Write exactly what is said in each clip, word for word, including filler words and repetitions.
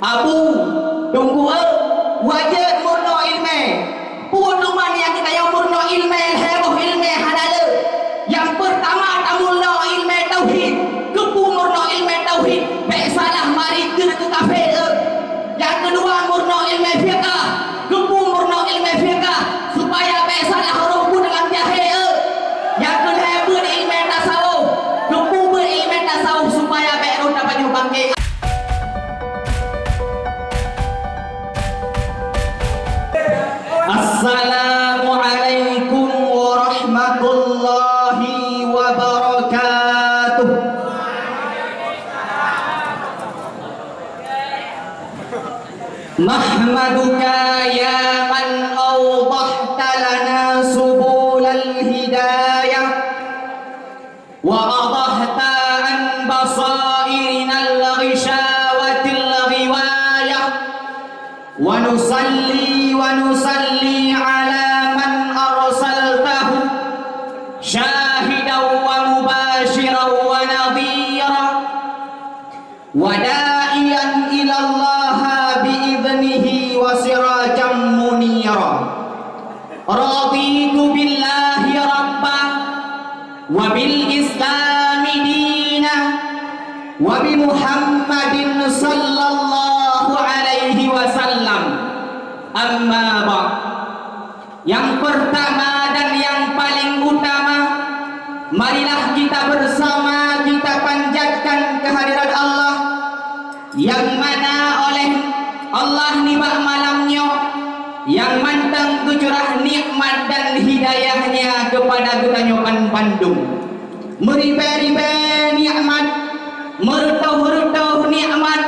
Abu, Teungku, eh, wajéb meurunoe ileumèe. Peue teuma nyang geutanyoe meurunoe ileumèe, lhèe boh ileumèe hana le. Nyang peurtama tameurunoe ileumèe tauhid. Keupeue meurunoe ileumèe tauhid? Bèk salah marit jeuet keu kafé, eh. Nyang keudua meurunoe ileumèe fiqah. Keupeue meurunoe ileumèe fiqah? Supaya bèk salah roh buet lam jahé, eh. Nyang keulhèe beuet ileumèe tasawuf. Keupeue beuet ileumèe tasawuf? Supaya bèk rhot tapajoh bangké. Assalamualaikum warahmatullahi wabarakatuh. نحمدك يا من أوضحت لنا سبل الهداية وأضحت عن بصائرنا الغشاوة الغواية، ونصلي ونصلي على من أرسلته شاهدا ومبشرا ونذيرا، وداعيا إلى الله بإذنه وسراجا منيرا. رضيت بالله ربا وبالإسلام دينا وبمحمد صلى الله عليه وسلم. أما بعد. Nyang peurtama dan nyang paleng utama, marilah kita bersama kita panjatkan kehadirat Allah, nyang mana oleh Allah nibak malam nyoe, nyang mantong geucurah nikmat dan hidayah-Nya keupada geutanyoe ban bandum. Meuribèe-ribèe nikmat, meureutôh-reutôh nikmat,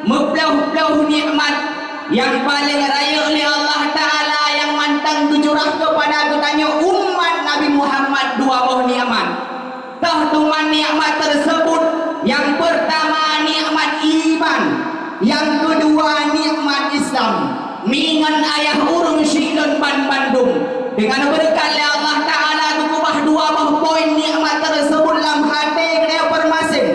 meuploh-ploh nikmat, nyang paleng rayeuk lé Allah Ta'ala nyang mantong geucurah keupada geutanyoe umat Nabi Muhammad dua boh nikmat. Toh teuma nikmat teuseubut, nyang peurtama nikmat iman, nyang keudua nikmat Islam. Mi ngon ayah ureueng syiek lôn ban bandum, deungon beureukat lé Allah Ta'ala geukeubah dua boh poin nikmat teuseubut lam até geutanyoe peuremasén.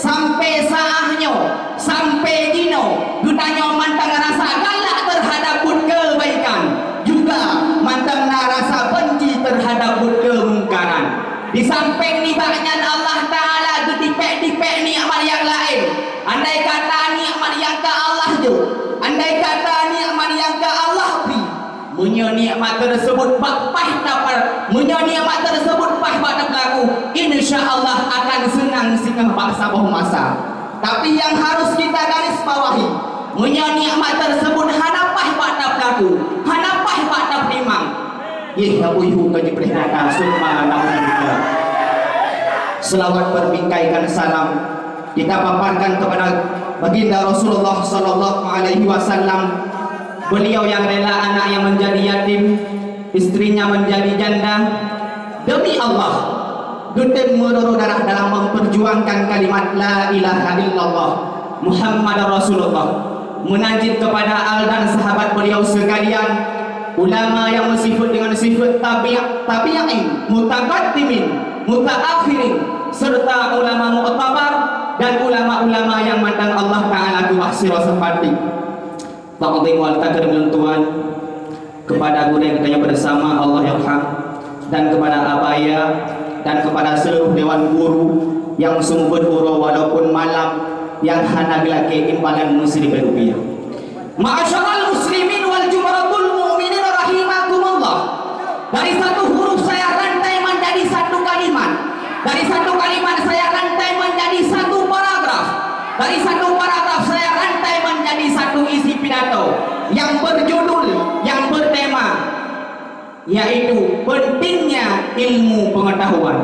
Sampoe saát nyoe, sampoe jinoe, geutanyoe mantong rasa galak teuhadap buet keubaikan, juga mantong na rasa beunci teuhadap buet keumungkaran. Di sampéng nibak nyan, Allah Ta'ala geutipék-tipék nikmat nyang laén. Andai kata nikmat nyang ka Allah jok, andai kata nikmat nyang ka Allah bri, meunyoe nikmat teuseubut bak paih tapar-, meunyoe nikmat teuseubut paih bak tapeulaku, insya Allah akan seunang singoh bak saboh masa. Tapi nyang harus kita garis bawahi, meunyoe nikmat teuseubut hana paih bak tapeulaku, hana paih bak tapeutimang, yeh, Abu Ihu ka jipreh mata, summa naudzubillah. Selawat berbingkaikan salam kita paparkan kepada Baginda Rasulullah sallallahu alaihi wasallam. Beliau yang rela anak yang menjadi yatim, istrinya menjadi janda. Demi Allah, geutem meuroro darah dalam memperjuangkan kalimat la ilaha illallah Muhammadar Rasulullah. Meunan cit kepada al dan sahabat beliau sekalian, ulama yang bersifat dengan sifat tabi-, tabi'in, mutaqaddimin, mutaakhirin, serta ulama muktabar dan ulama-ulama yang mantong Allah Ta'ala keubah sidroe seupati. Takdim wal takrim lôn tuan, kepada gurèe geutanyoe bersama, Allah yarham, dan kepada Abaya, dan kepada seluruh dewan guru yang seumeubeuet uroe walaupun malam, yang hana geulakèe imbalan meusiribèe rupiah. Ma'asyiral muslimin wal jumhurul mu'minin rahimakumullah. Dari satu huruf saya rantai menjadi satu kalimat. Dari satu kalimat saya rantai menjadi satu paragraf. Dari satu paragraf saya rantai menjadi satu isi pidato yang berjudul, yang bertema, yaitu pentingnya ilmu pengetahuan.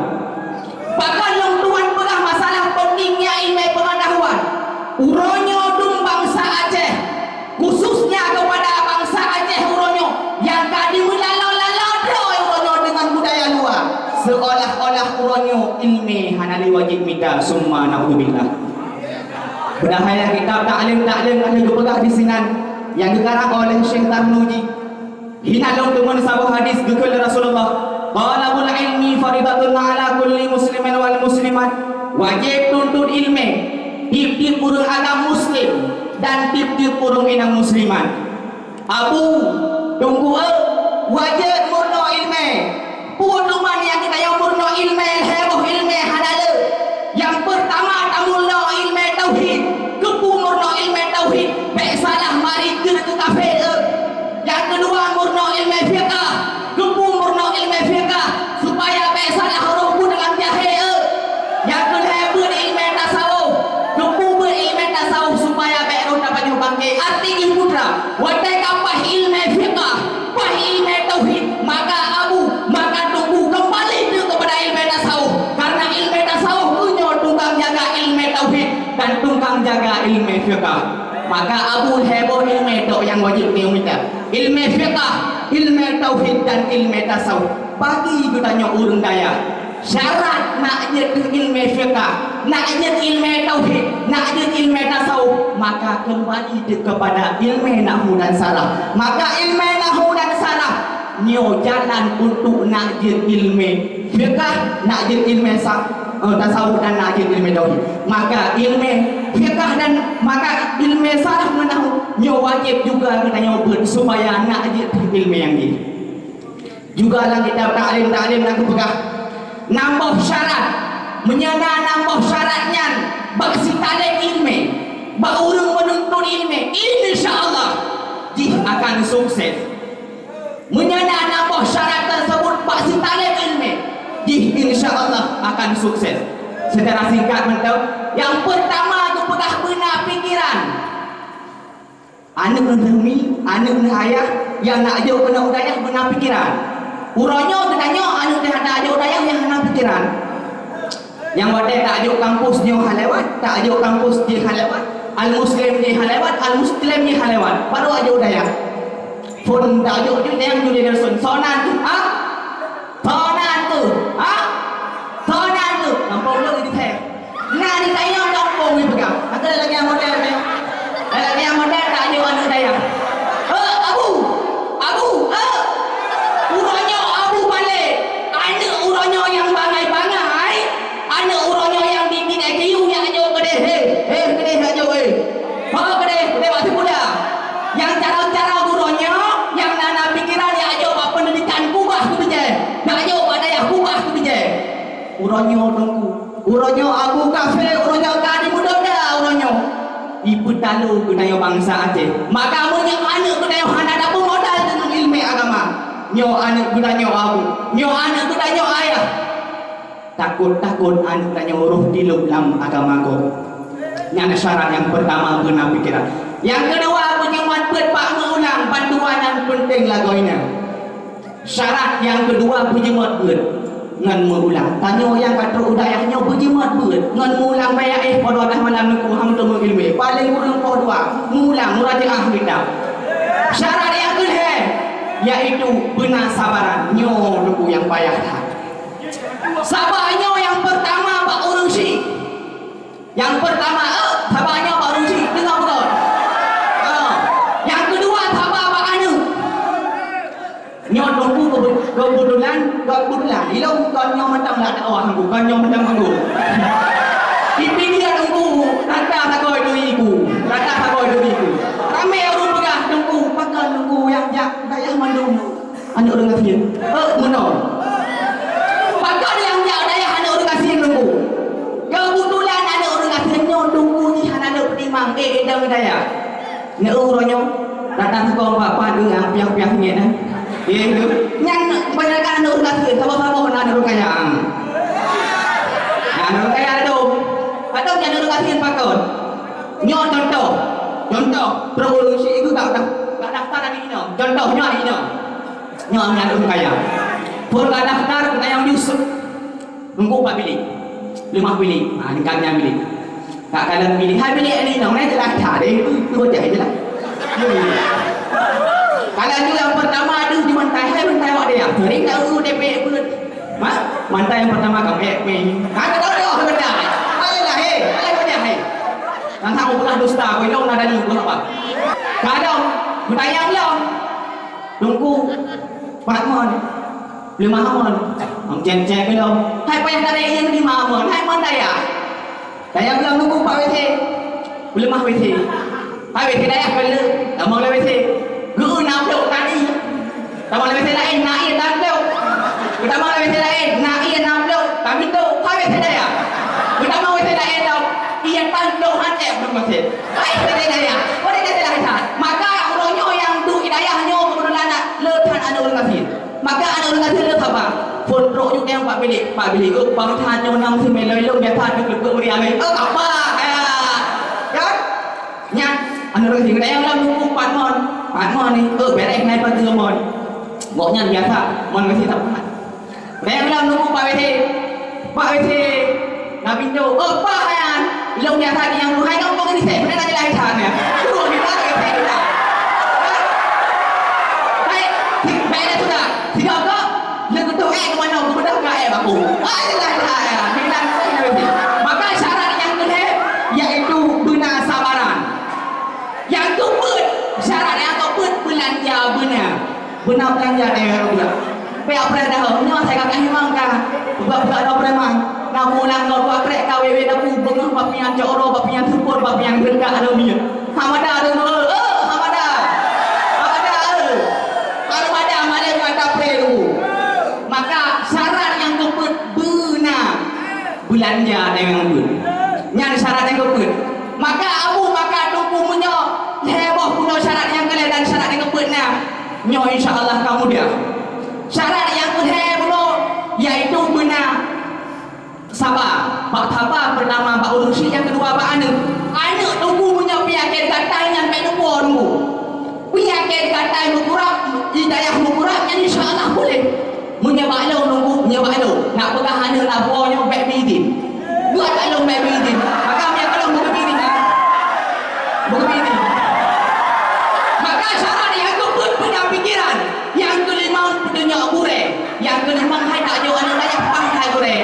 Pakon lôn tuan peugah masalah pentingnya ilmu pengetahuan? Uroe nyoe dum bansa Aceh, khususnya kepada bansa Aceh uroe nyoe nyang ka dimeulalo-lalo droe uroe nyoe deungon budaya luwa, seolah-olah uroe nyoe ileumèe hana lé wajéb mita, summa naudzubillah. Padahai lam kitab taklim-taklim ada geupeugah disinan nyang geukarang oleh Syekh Tarnuji. Hinan lôn teumeun saboh hadis geukheun lé Rasulullah, "Thalabul ilmi faridatun ala kulli muslimin wal muslimat." Wajéb tuntut ileumèe tiep-tiep ureueng agam muslim, Dan tieb-tieb ureuëng inong muslimat. Abu, teungku, wajéb meurunoe iéleumé. Peue teuma nyang geutanyoe meurunoe iéleumé, lhée boh iéleumé hana le. Nyang peurtama tameurunoe iéleumé tauhid. Keupeue meurunoe iéleumé tauhid? Bék salah mari jeuet keu kafé. Nyang keudua meurunoe iéleumé fiqah. Keupeue meurunoe iéleumé fiqah? Supaya bék salah roh buet lam jahé. Nyang keulhée beuet iéleumé tasawuf. Keupeue beuet iéleumé tasawuf? Supaya bék roh tapajoh bangké. Arti jih putra, watée ka paih iéleumé fiqah, paih iéleumé tauhid, maka abu, maka teungku keumbali teuk keupada iéleumé tasawuf. Karena iéleumé tasawuf meunyoe tukang jaga iéleumé tauhid dan tukang jaga iéleumé fiqah. Maka abu lhée boh iéleumé tok nyang wajéb neumita. Iéleumé fiqah, iéleumé tauhid dan iéleumé tasawuf. Bagi geutanyoe ureuëng dayah, syarat nak jeuet keu iéleumé fiqah, nak jeuet iéleumé tauhid, nak jeuet iéleumé tasawuf, maka keumbali teuk keupada iéleumé nahwu dan saraf. Maka iéleumé nahwu dan saraf nyoe jalan untuk nak jeuet iéleumé fiqah, nak jeuet iéleumé sa-, eh, tasawuf dan nak jeuet iéleumé tauhid. Maka iéleumé fiqah dan maka iéleumé saraf ngon nahwu nyoe wajéb juga geutanyoe beuet supaya nak jeuet iéleumé nyang jih. Juga lam kitab Taklim-Taklim na geupeugah, nam boh syarat. Meunyoe na nam boh syarat nyan bak si taleb iéleumé, bak ureuëng meununtut iéleumé, insya Allah jih akan sukses. Meunyoe na nam boh syarat teuseubut bak si taleb iéleumé, jih insya Allah akan sukses. Secara singkat mantong, nyang peurtama geupeugah beuna pikiran. Aneuëk neuh mi, aneuëk neuh ayah nyang nak jok keunoe u dayah beuna pikiran. Uroe nyoe geutanyoe aneuëk nyang hana jok u dayah nyang hana pikiran. Nyang watée tajok kampus nyoe hana lewat, tajok kampus jih hana lewat, al-muslim jih hana lewat, al-muslim jih hana lewat. Baru ajok u dayah. Phon tajok ju dayah ju leadership. Sonan tu, ha? Sonan tu, ha? Sonan tu. Gampông lôn di thèe. Na di tanyoe gampông jipeugah. Maka lagée model nyoe. Lagée model tajok aneuëk dayah. Eh, abu! Abu! Eh! Uroe nyoe abu balek. Aneuëk uroe nyoe nyang bangai-bangai. Aneuëk uroe nyoe nyang biet-biet ai kiyue jak jok keudeh. Hei, hei, keudeh jak jok, hei. Ho keudeh, keudeh bak sipula. Nyang cara-cara uroe nyoe, nyang na, na pikiran jak jok bak peundidikan kubah keubijée. Jak jok bak dayah kubah keubijée. Uroe nyoe teungku, uroe nyoe abu kafé, uroe nyoe ka jimeudoda, uroe nyoe jipeutalo geutanyoe bansa Aceh. Maka meunyoe aneuëk geutanyoe hana dapeumoe modal deungon iéleumé agama, nyoe aneuëk geutanyoe abu, nyoe aneuëk geutanyoe ayah, takot-takot aneuëk tanyoe roh tilok lam agama gob. Nyan syarat nyang peurtama beuna pikiran. Nyang keudua, beujeumat beuet bak meu-ulang, bandua nyan peunteng lagoe nyan. Syarat nyang keudua beujeumat beuet ngon meu-ulang. Tanyoe nyang ka trok u dayah nyoe beujeumat beuet ngon meu-ulang baya éh poh dua malam nungku hana teumeu iéleumé. Paleng kureueng poh dua meu-ulang murajaah kitab. Syarat nyang keulhée yaitu beuna sabaran. Nyoe nungku nyang payah that. Saba nyoe nyang peurtama bak ureuëng syik. Nyang peurtama, eh, saba nyoe bak ureuëng syik, deungoe beutôi. Ah, nyang keudua saba bak aneuëk. Nyoe teungku kebe-, keubeutulan, keubeutulan. Ilôn kon nyoe mantong lam dakwah teungku, kon nyoe mantong teungku. Di pinggir teungku, rata sagoe turi ku, rata sagoe turi ku. Ramé ureuëng peugah teungku, pakon teungku nyang jak dayah mandum. Aneuëk ureuëng gasien. Eh, meunoe. Pakon nyang jak dayah aneuëk ureuëng gasien teungku? Keubeutulan aneuëk ureuëng gasien nyoe teungku jih hana lôn peutimang, eh, idang dayah. Neu uroe nyoe, datang sikong bak pat, eh, piah-piah ngieng, eh. Eh, nyan kebanyakan aneuëk ureuëng gasien, saboh-saboh na aneuëk ureuëng kaya. Na aneuëk ureuëng kaya ladôm. Ladôm nyan aneuëk ureuëng gasien pakon. Nyoe contoh. Contoh, trok ureuëng syik geuh ka daf-, ka daftar aneuk inong. Contoh, nyoe aneuk inong. Nyoe aneuëk ureuëng kaya. Phon ka daftar, geutanyong Yusuf. Nunggu bak bilik. Leumah bilik. Ha, dekat nyan bilik. Ka kalon bilik. Hai bilik aneuk inong, nyan jeulaih that deh. Tu, tu bocah jeulaih. Kalon tu nyang peurtama tu di bantai, hai bantai awak dia. Sering tak urus D P pun. Ma, mantan nyang peurtama ka meh, meh. Ha, ka tahu dah, ka tahu. Ayolah, hei, ayolah, hei. Nang hang ulah dusta, kau ilong na dari gua apa? Kadang, gua tanya belum? Tunggu, Pak Mon. Belum Pak Mon. Ang cek-cek belum? Hai payah tarik yang di Pak Mon. Hai Mon daya. Daya belum nunggu Pak W C. Belum Pak W C. Habéh si dayah keu le, tamong lé W C. Geu na blok tadi. Tamong lé W C laén, na ié na blok. Tamong lé W C laén, na ié na blok. Tapi tu, habéh si dayah. Tamong W C laén tau. Ié tan blok han ék blok masjid. Hai, si dayah. Boleh jadi lah, Ustaz. Maka, uroe nyoe nyang duek di dayah nyoe keubeutulan na le that aneuk ureueng gasien. Maka aneuk ureueng gasien le saba. Phôn trok ju teuh bak bilék, bak bilék. Oh, bang that nyoe nam si Meloi lôn biasa duek leubeh meuria lé. Oh, apa? Ya. Kan? Nyan, aneuk ureueng gasien, geutanyoe lam nunggu pat mon. Pat mon ni, oh, beres nai pat mon. Gobnyan biasa, mon gasien sapat. Geutanyoe lam nunggu pat W C. Pat W C. Na pintoe, "Oh, Pak, nyan." Lôn biasa di nyang hai kampung ni, saya pernah jadi lahir sana. Aduh, di mana saya kita? Hai, si, baiklah sudah. Siapa kau? Leuh geutoh, eh, keu manoe, geubeudôh keu, eh, baku. Ah, jeulaih that, ya. Bilang saya lebih. Maka syarat nyang keulhèe, yaitu beuna sabaran. Nyang keupeuet, syarat nyang keupeuet, beulanja beuna. Beuna beulanja, eh, beuna. Pih apreh dah, nyoe saya kakak imam ka. Buka-buka dah preman. Namu ulang kau dua krek ka wewe dapu, beungoh bak pian cok oro, bak pian syukur, bak pian geureuka aloe minyeuk. Hamada tu, eh, hamada. Hamada, eh. Armada malém mata pre tu. Maka syarat nyang keupeuet beuna beulanja dan nyang keupeuet. Nyan syarat nyang keupeuet. Maka Abu, maka Teungku meunyoe lhèe boh bunoe syarat nyang keulhèe dan syarat nyang keupeuet na. Nyoe insya Allah ka mudah. Syarat nyang keulhèe bunoe yaitu beuna Saba, bak saba peurtama bak ureueng syiek, nyang keudua bak aneuk. Aneuk Teungku meunyoe peunyakét gatai nyan bèk neupo Teungku. Peunyakét gatai meukurab, di dayah meukurab nyan insya Allah boleh. Meunyoe bak lôn Teungku, meunyoe bak lôn, nak peugah aneuk na po nyoe bèk meuidin. Buet bak lôn bèk meuidin. Maka meunyoe bak lôn bèk meuidin, ha? Bèk meuidin. Maka syarat nyang keupeuet beuna pikeran, nyang keulimong peutunyok gurèe. Nyang keulimong hai tajok aneuk dayah pang hai gurèe.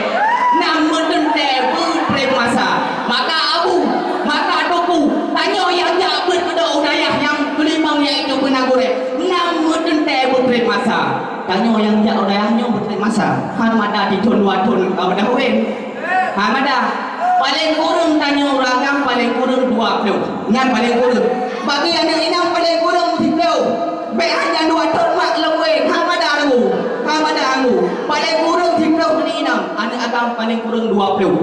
Nam meuteuntèe beutrép masa. Maka Abu, maka Teungku, tanyoe nyang jak beuet keudroe u dayah nyang keulimong yaitu beuna gurèe. Nam meuteuntèe beutrép masa. Tanyoe nyang jak u dayah nyoe beutrép masa. Han mada sithon dua thon ka meudah wen. Ha, mada. Paléng kureueng tanyoe ureueng agam paléng kureueng dua ploh. Nyan paléng kureueng. Bagi aneuk inong paléng kureueng siploh. Bèk hana dua thon mak lôn wén. Ha, mada Teungku. Ha, mada Teungku. Paléng kureueng siploh aneuk inong. Aneuk agam paléng kureueng dua ploh.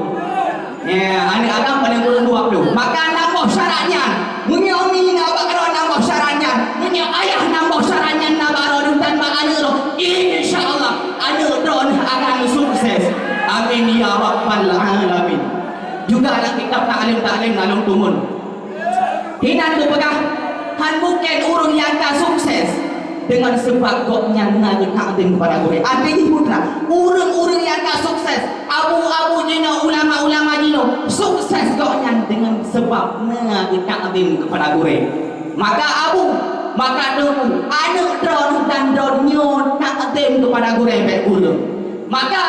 Ya, aneuk agam paléng kureueng dua ploh. Maka na boh syarat nyan. Meunyoe mi na bak droe na boh syarat nyan, meunyoe ayah na boh syarat nyan na bak droe dan bak aneuk droe, insya Allah aneuk droe akan sukses. Amin ya rabbal alamin. Juga lam kitab taklim-taklim na lôn tumun. Hinan geupeugah, han mungken ureueng nyang ka sukses deungon seubab gobnyan na geutakzim keupada gurèe. Arti jih putra, ureueng-ureueng nyang ka sukses, abu-abu jinoe, ulama-ulama jinoe, sukses gobnyan deungon seubab na geutakzim keupada gurèe. Maka abu, maka teungku, aneuk droeneuh dan droenyoe takzim keupada gurèe bèk kureueng. Maka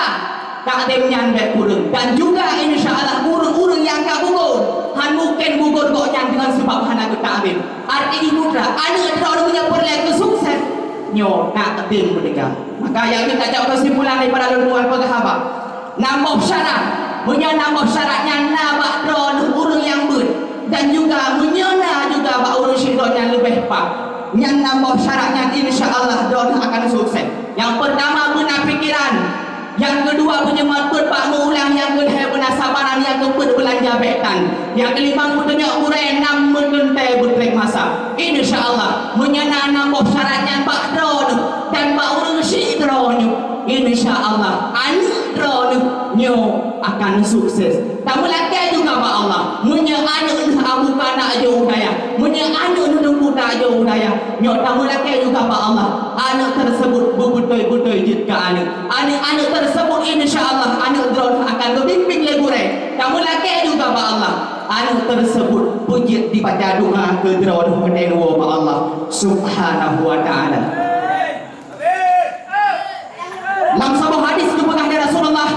takzim nyan bèk kureueng. Dan juga insya Allah ureueng-ureueng nyang ka gugur, han mungken gugur gobnyan deungon seubab hana geutakzim. Arti jih putra, aneuk droeneuh nyang peureulèe keu sukses, nyoe takzim beuteuka. Maka nyang jeuet tajak keusimpulan daripada lôn tuan peugah haba. Nam boh syarat. Meunyoe nam boh syarat nyan na bak droeneuh ureueng nyang beuet, dan juga meunyoe na juga bak ureueng sidroe nyang leubeh paih, nyan nam boh syarat nyan insya Allah droeneuh akan sukses. Nyang peurtama beuna pikeran, nyang keudua beunyeumang peuet bak meu-ulang, nyang keulhèe beuna sabaran, nyang keupeuet beulanja bèk tan, nyang keulimong peutunyok gurèe, nam meuteuntèe beutrép masa. Insya Allah, meunyoe na nam boh syarat nyan bak droeneuh dan bak ureueng sidroe nyoe, insya Allah aneuk droeneuh nyoe akan sukses. Tameulakèe juga bak Allah, meunyoe aneuk neuh abu ka tajok u dayah, meunyoe aneuk neuh teungku tajok u dayah, nyoe tameulakèe juga bak Allah, aneuk teuseubut beubeutôi-beutôi jeuet keu aneuk. Aneuk-aneuk teuseubut insya Allah aneuk droeneuh akan geubimbing lé gurèe. Tameulakèe juga bak Allah, aneuk teuseubut beujeuet dibaca doa keu droeneuh meuteuwoe bak Allah Subhanahu wa Ta'ala. Lam saboh hadis geupeugah lé Rasulullah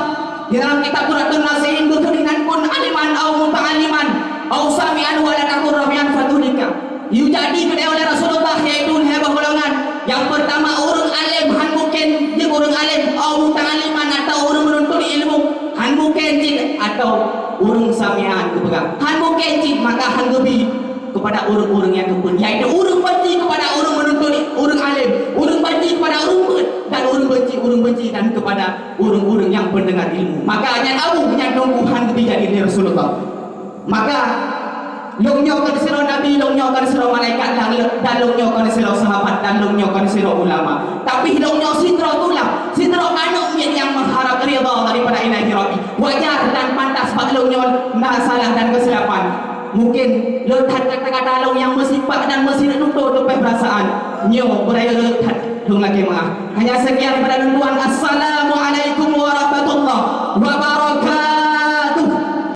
di dalam kitab Qurratun Nasihin, "Kun aliman au muta'alliman au sami'an wa la takun rawiyan fatuhlika." Yue jadi keu lé Rasulullah, yaitu lhèe boh golongan. Nyang peurtama ureueng além, han mungken jeuet ureueng além, au muta'alliman, atau ureueng meununtut ilmu, han mungken cit, atau ureueng sami'an geupeugah, han mungken cit, maka han geubi. kepada ureuëng-ureuëng nyang keupeuen, yaitu ureuëng benci kepada ureuëng meununtut, ureuëng alim, ureuëng benci kepada ureuëng beuet, dan ureuëng benci, ureuëng benci dan kepada ureuëng-ureuëng nyang pendengar ilmu. Maka nyan Abu nyan Teungku han geubri jadi lé Rasulullah. Maka lôn nyoe kon sidroe nabi, lôn nyoe kon sidroe malaikat, dan, dan lôn nyoe kon sidroe sahabat, dan lôn nyoe kon sidroe ulama. Tapi lôn nyoe sidroe tulang, sidroe aneuëk miet nyang meuharap ridha daripada Ilahi Rabbi. Wajar dan pantas bak lôn nyoe na salah dan keusilapan. Mungkin le that kata-kata lôn nyang meusifat dan meusireuk tutoe teupeh peurasaan. Nyoe beurayeuk le that lôn lakée meuah. Hanya sekian daripada lôn tuan. Assalamualaikum warahmatullahi wabarakatuh.